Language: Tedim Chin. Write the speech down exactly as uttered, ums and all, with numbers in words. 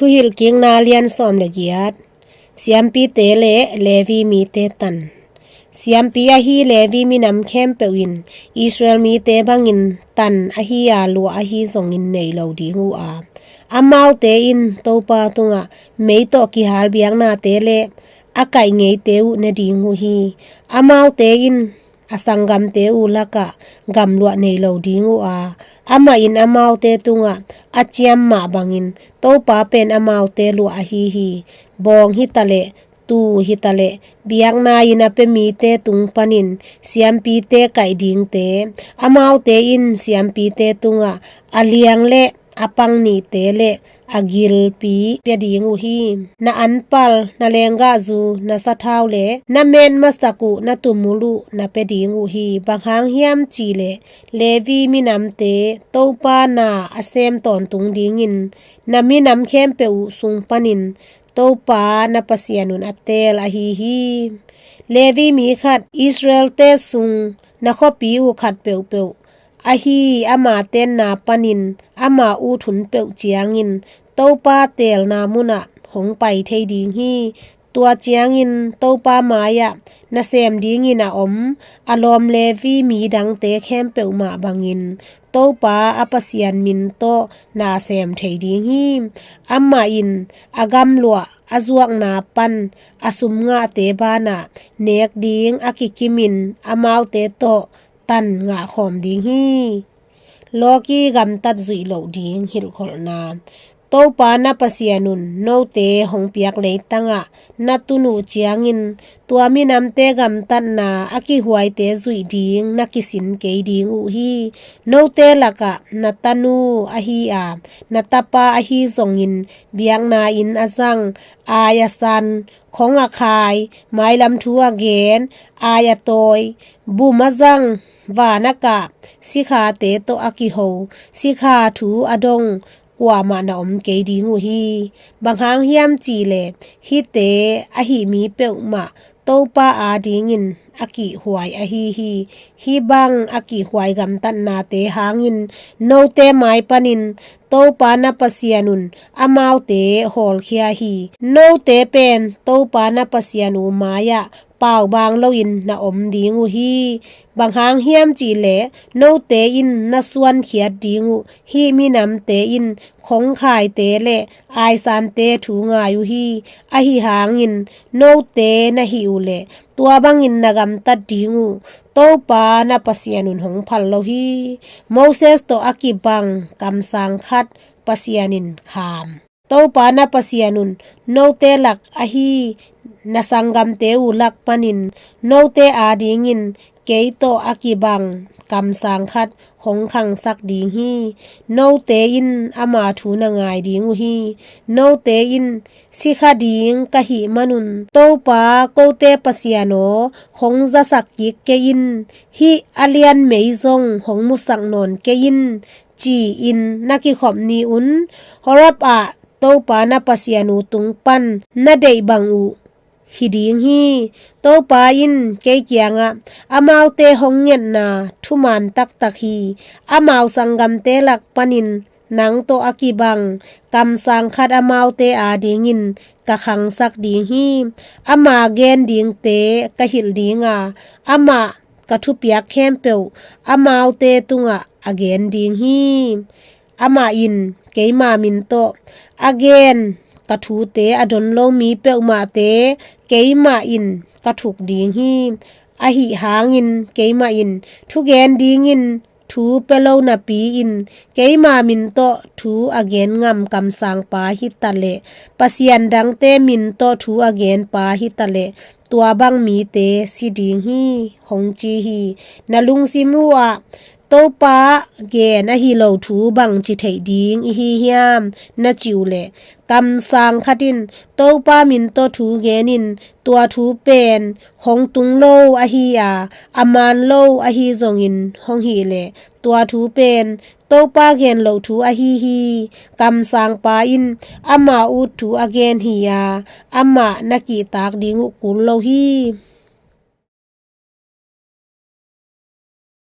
Thuhilhkikna lian sawm le giat. Siampite le Levi mite tan. Siampi ahi Levi minam khempeuh in Israel mite bangin tan ahi a, luah ahi zongin nei lo ding uh a, amaute in Topa tungah mei tawh kihal biaknate le a kaih ngeite uh ne ding uh hi. Amaute in a sanggamte uh lakah gamluah nei lo ding uh a, amah in amaute tungah a ciam mah bangin Topa pen amaute luah ahi hi. Bawng hitaleh, tuu hitaleh, biakna in a pia mite tung panin siampite kaih dingte, amaute in siampite tungah a liang le a pang nihte le a gilpi pia ding uh hi. Na anpal, na lenggahzu, na sathau le na metmasak uh, na tumul uh na pia ding uh hi. Bang hang hiam cihleh Levi minamte Topa na a sem tawntung dingin na minam khempeuh uh sung panin Topa na Pasian un a teel ahi hi. Levi mi khat Israelte sung na khuapi uh khat peuhpeuh ahi ama tenna panin ama ut hun peuh ciangin Topa teelna munah hong pai thei ding hi. Tua ciangin Topa mai-ah na sem dingin a om a lawm Levi mi dangte khempeuh mah bangin Topa a Pasian min tawh na sem thei ding hi. Amah in a gamluah a zuakna pan a sumngahte banah nek ding a kikimin amaute tawh tan ngahkhawm ding hi. Lawki gamtat zuih loh ding hilhkholhna. Topa na Pasian un note hong piak leitangah na tun uh ciangin tua minamte gamtatna a kihuaite zuih ding na kisin kei ding uh hi. Note lakah na tanu ahi a, na tapa ahi zongin biakna inn a zang, ai a san, khong a khai, mailam thu a gen, ai a tawi, bum a zang, van a kah, sikhate tawh a kiho, sikha thu a dong, kuamah na om kei ding uh hi. Bang hang hiam cihleh hihte ahi mi peuhmah Topa adingin a kihhuai ahi hi. Hih bang a kihhuai gamtatnate hangin note mai panin Topa na Pasian un amaute hawlkhia hi. Note pen Topa na Pasian uh mai-ah paubaang loin na om ding uh hi. Bang hang hiam cihleh note in na suankhiat ding uh hih minamte in khongkhaite le aisante thu ngai uh hi. Ahi hangin note na hih uh leh tua bangin na gamtat ding uh Topa na Pasian un hong phal lo hi. Moses tawh a kibang kamsang khat Pasian in kham. Topa na Pasian un note lak ahi na sanggamte uh lak panin note adingin kei tawh a kibang kamsang khat hong khangsak ding hi. Note in ama thu na ngai ding uh hi. Note in sikha ding ka hih manun Topa kote Pasian aw, hong zasak kik kei in, hih a lianmei zong hong musak nawn kei in, ci-in na kikhop ni-un Horeb ah Topa na Pasian uh tung pan na deih bang uh hi ding hi. Topa in kei kiangah amaute hong ngetna thuman taktak hi. Amau sanggamte lak panin nang tawh a kibang kamsang khat amaute adingin ka khangsak ding hi. Ama gen dingte ka hilh ding a, amah ka thupiak khempeuh amaute tungah a gen ding hi. Amah in keima min tawh a gen ka thute a don lo mi peuhmahte keimah in ka thuk ding hi. Ahi hangin keimah in thugen dingin thu pia lo napi-in keima min tawh thu a gen ngam kamsangpa hitaleh Pasian dangte min tawh thu a genpa hitaleh tua bang mite si ding hi, hong ci hi. Na lungsim uh ah Topa gen ahi lo thu bangci theih ding i hi hiam na cih uh leh kamsang khat in Topa min tawh thu genin tua thu pen hong tung lo ahi a, a man lo ahi zongin hong hih leh tua thu pen Topa gen loh thu ahi hi. Kamsangpa in ama ut thu a gen hi a, amah na kihtak ding uh kul lo hi.